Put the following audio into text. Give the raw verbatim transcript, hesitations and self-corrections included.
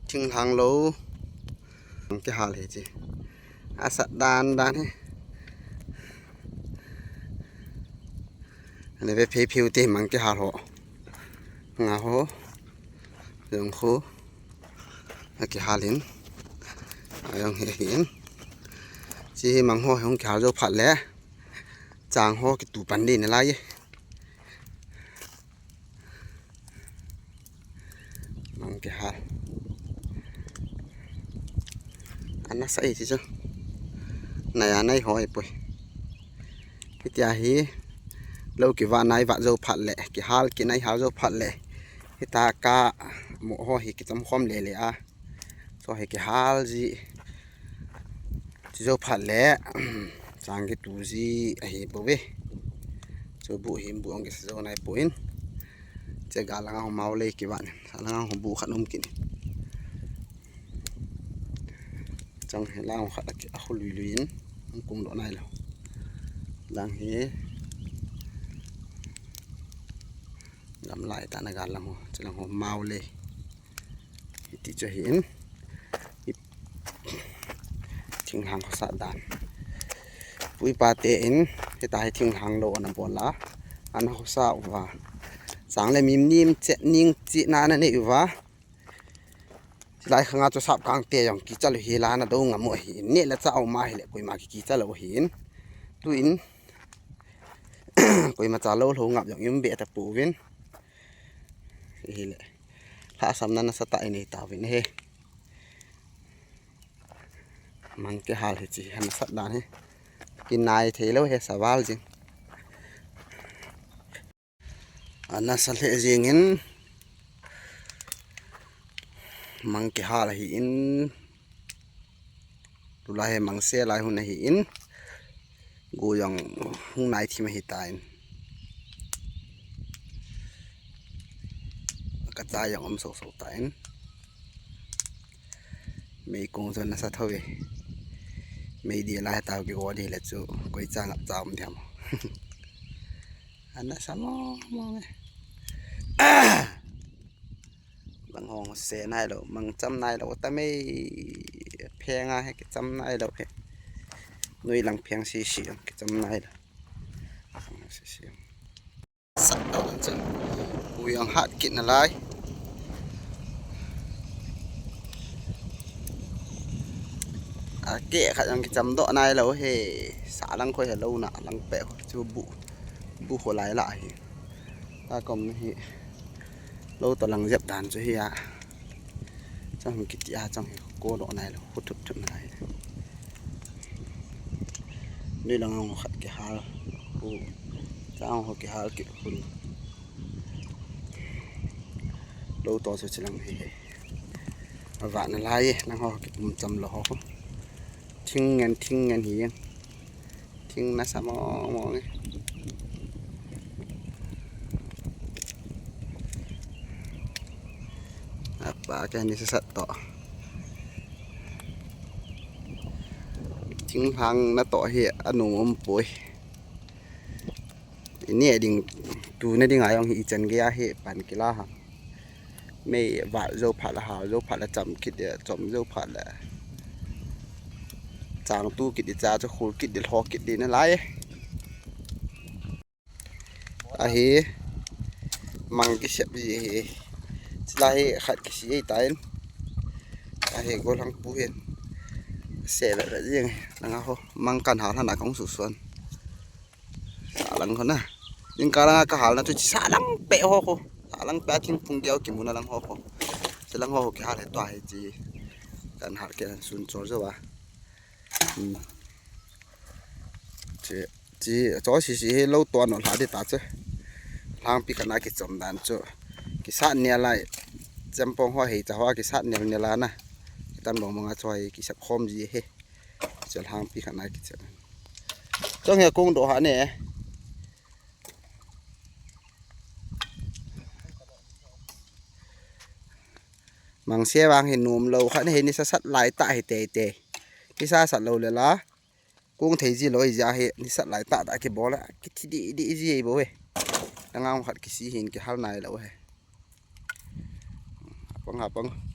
Thinglhang lou. Kihal hi chi. Asat dan dan hi. Ani ve phei phei u te mang kihal ho. Nga ho. Jong ho. Akihal in. Ajong hi hin. Chi hi mang ho hung kihal jou phat le. Chang ho kitu pan di nalai. Mang kihal. Ana sa e chi chu. Nai a nai ho e poi. Hitia hi. Lou kiva nai va jou phat le. Kihal kinai hal jou phat le. Hita ka mo ho hi kichom khom le le a. Chu hi kihal ji. Chi jou phat le, chang kitu ji ahi bou ve. Chu bu hi bu ang kisa jou nai poi. Che gal langa ho mau le kivan. Sa langa ho bu khat um kin. Chang hi lang khat a khu lui lui in. Ang kum do nai lo. Lang hi. Gam lai ta na gal lang ho. Che lang ho mau le. Hiti chu hin. Thinglhang khosa dan. Pui pa te in, hita hi thinglhang lou ana bol a. Ana khosa uva. Sang le mim nim che ning chi na na nei uva. Lai khanga chu sap kang te jong kicha lou hi la na do ngam u hi. Ne la cha u ma hi le koima ki kicha lou hin. Tu in. Koima cha lou lou ngap jong im be ta pu vin. Hi le. Lhasam na nasa ta i nei ta vin he. Mang kihal hi chi, ana sat dan hi. Kinai thei lou he sa val jing. Ana sa le jing in. Mang kihal hi in. Tulai hi mang se lai hun ahi in. Gu jong hung nai thim ahi ta in. Ka cha jong um so so ta in. Mei kong jong nasa tho e. Mei di lai ta ki go di le chu koi cha ngap cha um diam. Ana sa mo mo me. Lang hong se nai lou, mang cham nai lou, ta mei pheng a he kicham nai lou he. Nui lang pheng si si ang kicham nai lou. Pheng si si ang. Sat lou ang chun. Ui ang hat kit na lai. A ke khat ang kicham do nai lou he. Sa lang khoi he lou na lang pe chu bu. Bu ho lai la hi. Ta kom hi. Lou to lang jep dan chu hi a. Chang kiti a chang hi ko do nai lou. Hu thup thup nai. Ni lang ang khat kihal. Hu. Chang ho kihal kit hun. Lou to chu chilang hi hi. Ava na lai lang ho kipum cham lou ho. Thing ngen thing ngen hi. Thing nasa mo mo nge. Apa ke ni sasat to. Thinglhang na to hi anu um poi. Ini ding tu na ding ayong hi ichan ge a hi pan kila ha. Mei va jo phat la ha jo phat la cham kit de chom jo phat la. Chang tu kit de cha chu khul kit de lho kit de na lai. Ahi mang kisep ji hi. Chila hi khat kisi ei ta in. Ahi golang pu hin. Se ve ve jing. Langa ho mang kan hal hana kong su suan. Sa lang ho na. Jing ka langa ka hal na chu sa lang pe ho ho. Sa lang pe thing phung kiau kimu na lang ho ho. Sa lang ho ho kihal he to ahi chi. Kan hal ke sun chor jo wa. Hmm. Chi, chi, cho si si hi lou to no hla di ta chu. Lhangpi kana kichom dan chu. Kisat nia lai. Chempong ho hei cha ho kisat nia nia la na. Kitan bong bong a cho hi kisap khom ji hi. Chu lhangpi kana kichom. Chong he kong do ha ne. Mang se vang hi nom lou khat hi ni sa sat lai ta hi te te. Ki sa sat lou le la. Kong thei ji lou i ja hi ni sat lai ta ta ki bol a ki thi di di ji bo he. Langa khat kisi hin kihal nai lou he. pang ha pang.